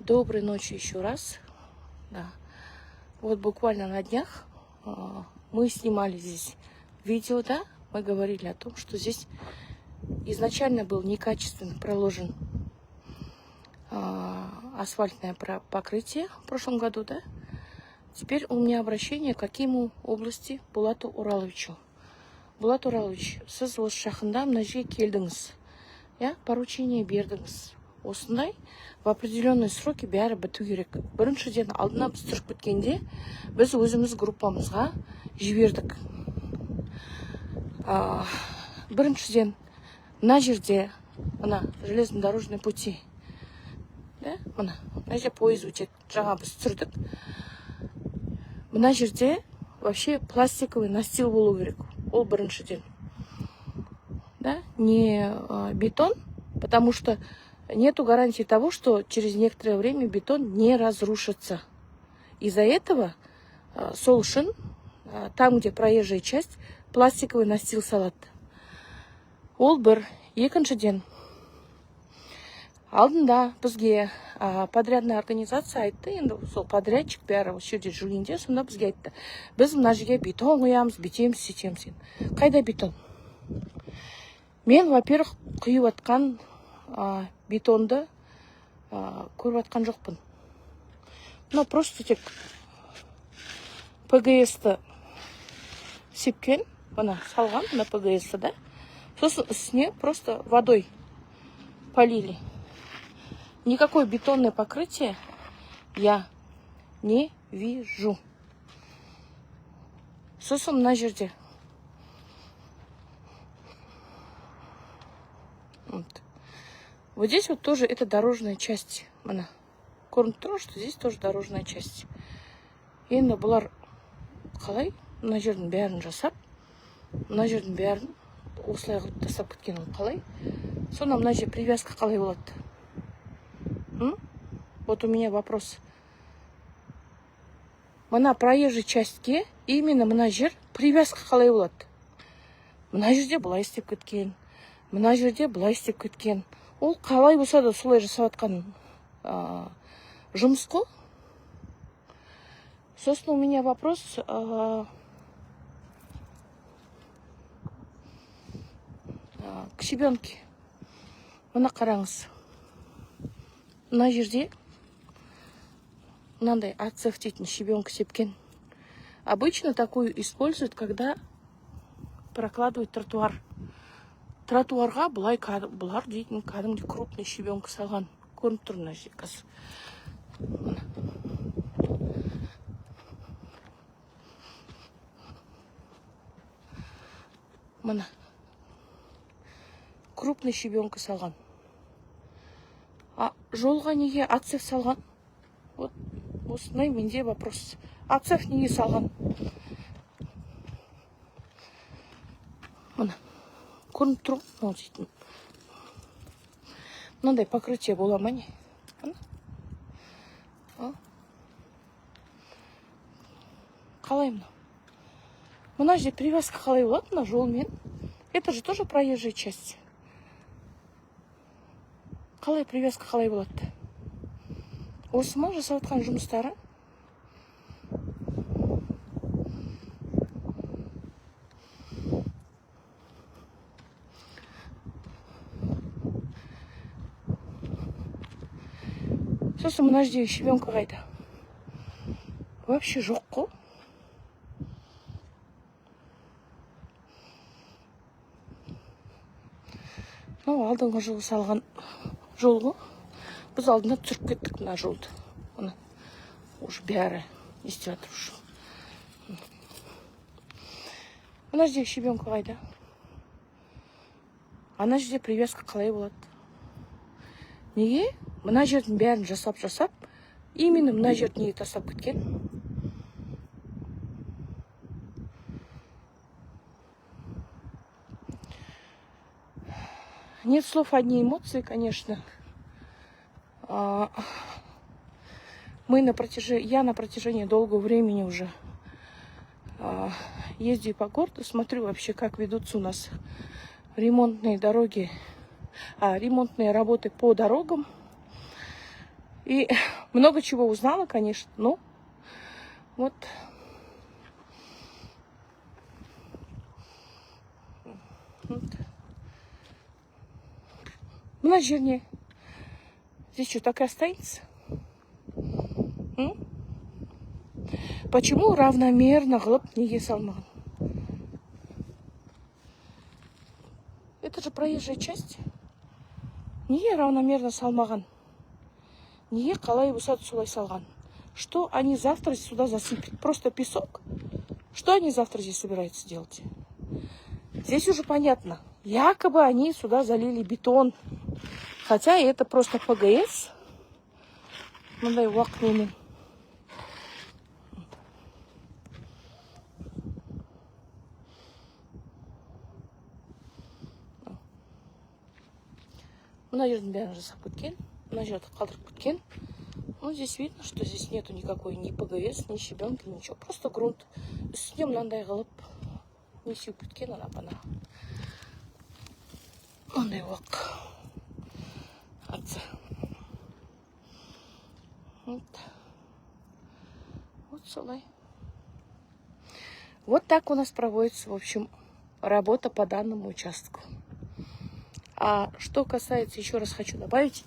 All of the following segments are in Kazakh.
Доброй ночи еще раз. Да. Вот буквально на днях мы снимали здесь видео, да, мы говорили о том, что здесь изначально был некачественно проложен асфальтное покрытие в прошлом году, да. Теперь у меня обращение к акиму области Булату Ураловичу. Булат Уралович, сіз осы жақында мына жерге келдіңіз, иә, поручение бердіңіз. Осындай в определенные сроки бәрі біту керек. Біріншіден, алдына біз түсіріп кеткенде, біз өзіміз группамызға жібердік. Біріншіден, мына жерде мына железнодорожный пути, да, мына жерде пойыз өтеді, жаңа біз түсірдік. Мына жерде вообще пластиковый настил болу керек, ол біріншіден, да, не бетон, потому что нету гарантии того, что через некоторое время бетон не разрушится. Из-за этого сол үшін там, где проезжая часть, пластиковый настил салады. Ол бір. Екіншіден, алдында бізге подрядная организация айтты, енді сол подрядчик бәрі осы жерде жүргенде, сонда бізге айтты: біз мына жерге бетон құямыз, бүйтеміз, сөйтеміз. Енді қайда бетон? Мен, во первых, құйып жатқан бетонды көріп жатқан жоқпын. Мына просто тек ПГС-ті сепкен, мына салған, мына ПГС-ті, да, сосын үстіне просто водой полили. Никакое бетонное покрытие я не вижу. Сосын мына жерде вот. Вот здесь вот тоже это дорожная часть. Мына көрініп тұр, что здесь тоже дорожная часть. Енді бұлар қалай мына жердің бәрін жасап, мына жердің бәрін осылай қылып тастап кеткен, ол қалай? Сонда мына жер привязка қалай болады? М? Вот у меня вопрос. Мына проезжий частьке именно мына жер привязка қалай болады? Мына жерде былай істеп кеткен, мына жерде былай істеп кеткен. Ол қалай болса да солай жасап жатқан жұмыс қой. Сосын у меня вопрос к щебенке. Мына қараңыз, мына жерде мынандай отсев дейтін щебенка сепкен. Обычно такую используют, когда прокладывают тротуар. Тротуарға былай бұлар дейтін кәдімгідей крупный щебенка салған, көрініп тұр мына жерде қазір. Мына. Мына крупный щебенка салған. А жолға неге отсев салған? Вот осындай менде вопрос: отсев неге салған? Мына көрініп тұр ғой, мынау дейтін мынандай покрытие бола ма, не? Мына. А? Қалай мынау, мына жерде привязка қалай болады мына жолмен? Это же тоже проезжая часть. Қалай привязка, қалай болады? Осы ма жасап жатқан жұмыстары? Сосын мына жердегі щебенка қайда? Вообще жоқ қой. Мынау алдыңғы жылы салған жол ғой. Біз алдында түсіріп кеттік мына жолды. Мына уже бәрі не істеп жатыр уже. Мына жердегі щебенка қайда? Ана жерде привязка қалай болады? Неге мына жердің бәрін жасап жасап, именно мына жерді неге тастап кеткен? Нет слов, одни эмоции, конечно. Мы на протяжении, я на протяжении долгого времени уже ездю по городу, смотрю вообще, как ведутся у нас ремонтные дороги, ремонтные работы по дорогам. И много чего узнала, конечно, но вот. Вот. Мына жеріне здесь что, так и останется? М? Почему равномерно қылып неге салмаған? Это же проезжая часть. Неге равномерно салмаған? Неге қалай болса да солай салған? Что они завтра сюда засыпят? Просто песок? Что они завтра здесь собираются делать? Здесь уже понятно. Якобы они сюда залили бетон. Хотя это просто ПГС. Мындай уақ немен. Мына жердің бәрін жасап кеткен. Мына жерді қалдырып кеткен. Ну, здесь видно, что здесь нету никакой ни ПГС, ни щебенки, ничего. Просто грунт. Үстіне мынандай қылып не сеуіп кеткен ана бана. Мындай уақ. Атса. Вот. Вот солай. Вот так у нас проводится, в общем, работа по данному участку. А что касается, еще раз хочу добавить,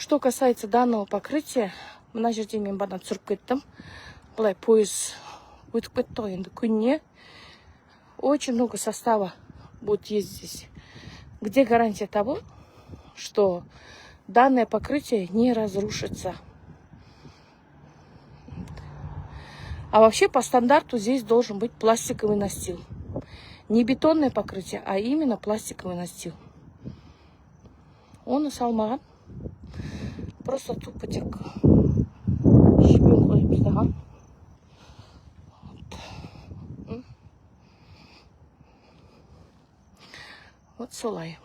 что касается данного покрытия, мына жерде мен бана түсіріп кеттім. Былай пойыз өтіп кетті ғой енді күніне. Очень много состава будет ездить здесь. Где гарантия того, что данное покрытие не разрушится? А вообще по стандарту здесь должен быть пластиковый настил. Не бетонное покрытие, а именно пластиковый настил. Оны салмаған. Просто тупо тек щебень қойып тастаған. Вот. Вот солай.